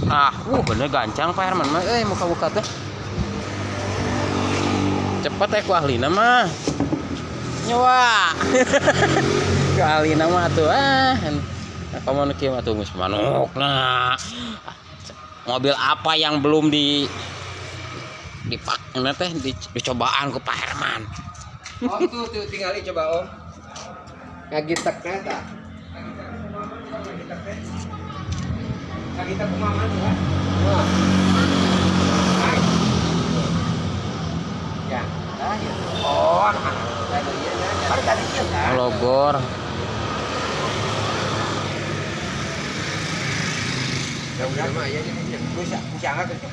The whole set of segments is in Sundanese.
Ah, bener gancang Pak Herman mah euy muka-buka teh. Cepet ku ahlina mah. Nyawa. Ku ahlina mah atuh ah. Nah, kamu nu kieu mah atuh geus manuk nah. Mobil apa yang belum di dipak teh dicobaan ku Pak Herman. Om tuh tinggali coba Om. Ngagitek teh tah. Ngagitek kumaha tuh kan? Wah. Ya. Oh, Logor. Ya udah mah ya bisa bisa angkat tuh.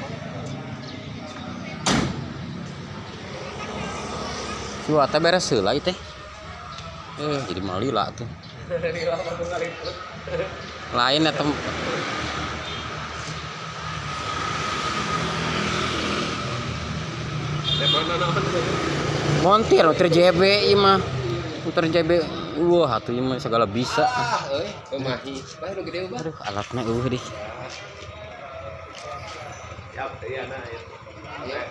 Suata beres heula ieu teh. Jadi malila tuh. Lain eta montir, montir JB ieu mah. Montir JB. Wah, atuh ieu mah segala bisa. Ah, euy, pemahi. Bah nu gede bah. Aduh, alatna eueuh deh. Siap, iya nah. Iya.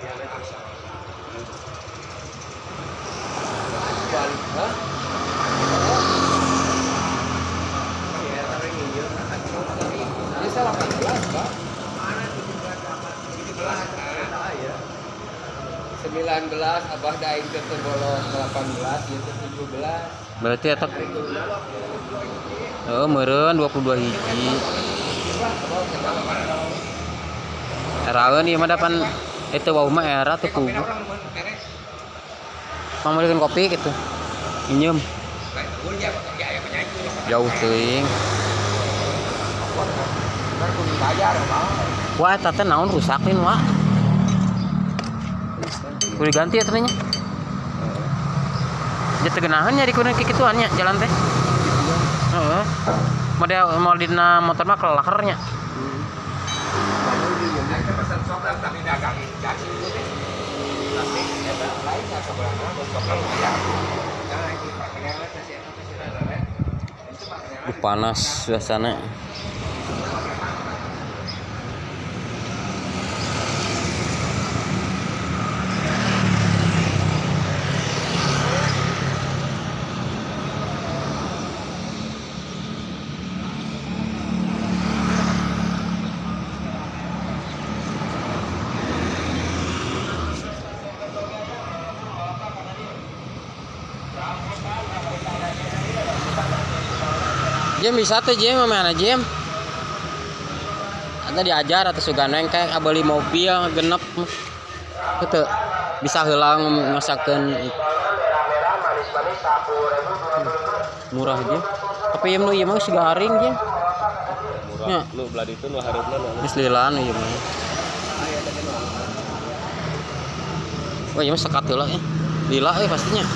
Iya, nah. Hah? Iya, tapi nginjil. Ini 18, Pak. 19 abah daing teh teu bolong 18 ieu teh 17. Berarti eta oh, meureun 22 hiji. Eraeun ieu mah dapan itu wau mah era teu kubu. Pangmeulikeun kopi gitu. Inyeum. Jauh teuing. Wah, eta teh naon rusakin, Wak? Kudu diganti ya nya. Dia teu geunaheun nya dikudu kikituan nya jalan teh. Heeh. Model mau dina motor mah kelelaker nya. Panas suasana. Jim bisa tuh Jim mana Jim? Atau diajar atau sugana yang kayak beli mobil genep gitu bisa heula ngasakeun murah aja. Tapi ieu nu ieu mah geus garing Jim. Murah. Ya. Nu belah ditu nu hareupna nu. Geus lilan ieu mah. Wah, ieu mah sekat heula eh. Lila pastinya.